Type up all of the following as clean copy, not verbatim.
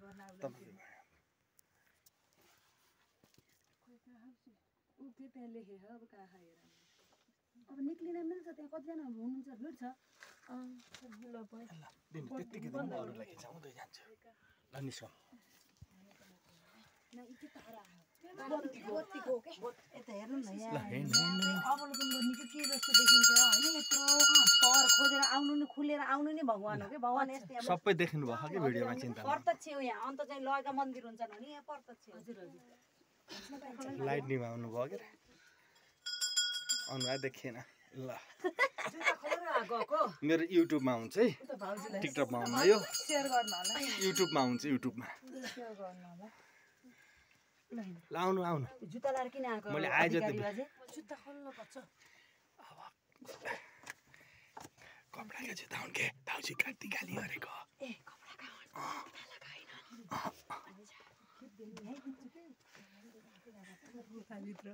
गर्न आउला उ के त्यहाँ लेखे हो अब कहाँ हेर अब निक्लिन मिल्छ त्यहाँ कतिजना हुनुहुन्छ भिड छ ल दिन त्यतिकै दिन अरूलाई खिचाउँदै जान्छु ल निस्कौँ न इति तारा बत्तीको के यता हेर्नु न यहाँ अवलोकन गर्ने चाहिँ के जस्तो देखिन्छ हैन यत्रो पर खोजेर आउनु नि खुलेर आउनु नि भगवान हो के भगवान यस्तै अब सबै देख्नु भयो के भिडियोमा चिन्ता प्रत्यक्ष हो यहाँ अन्त चाहिँ लगेका मन्दिर हुन्छन् भने यहाँ प्रत्यक्ष हजुर हजुर लाइट निभाउनु भयो के अनुहार देखिएन ल मेरो युट्युबमा हुन्छ है टिकटकमा आउनु यो शेयर गर्नु होला युट्युबमा हुन्छ युट्युबमा शेयर गर्नु होला ल आउनु आउनु जुत्ता लाएर किन आएको मैले आए जति जुत्ता खोल्नु पर्छ कपडाको जुत्ता हुन् के भाउजू काटी गाली गरेको ए कपडा कहाँ भित्र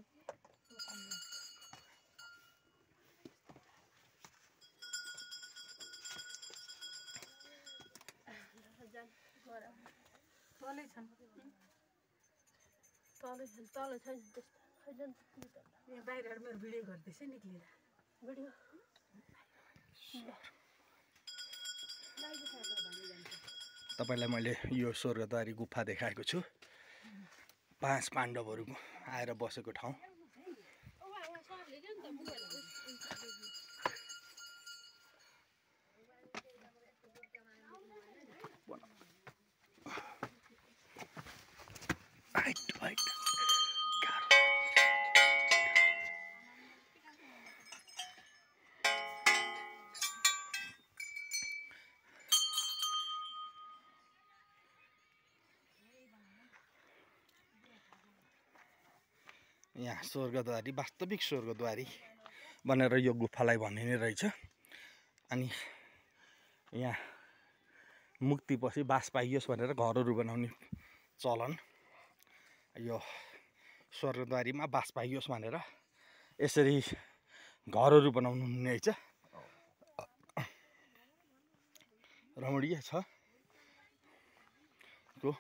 तलै छन् तलै छैन त्यस्तो बाहिर मेरो भिडियो गर्दैछ निक्लिएर भिडियो तपाईँलाई मैले यो स्वर्गद्वारी गुफा देखाएको छु 5 पाण्डवहरू आएर बसेको ठाउँ यहाँ स्वर्गद्वारी वास्तविक स्वर्गद्वारी भनेर यो गुफालाई भनिने रहेछ अनि यहाँ मुक्तिपछि बास पाइयोस् भनेर घरहरू बनाउने चलन यो स्वर्गद्वारीमा बास पाइयोस् भनेर यसरी घरहरू बनाउनु हुने रहेछ रमणीय छ को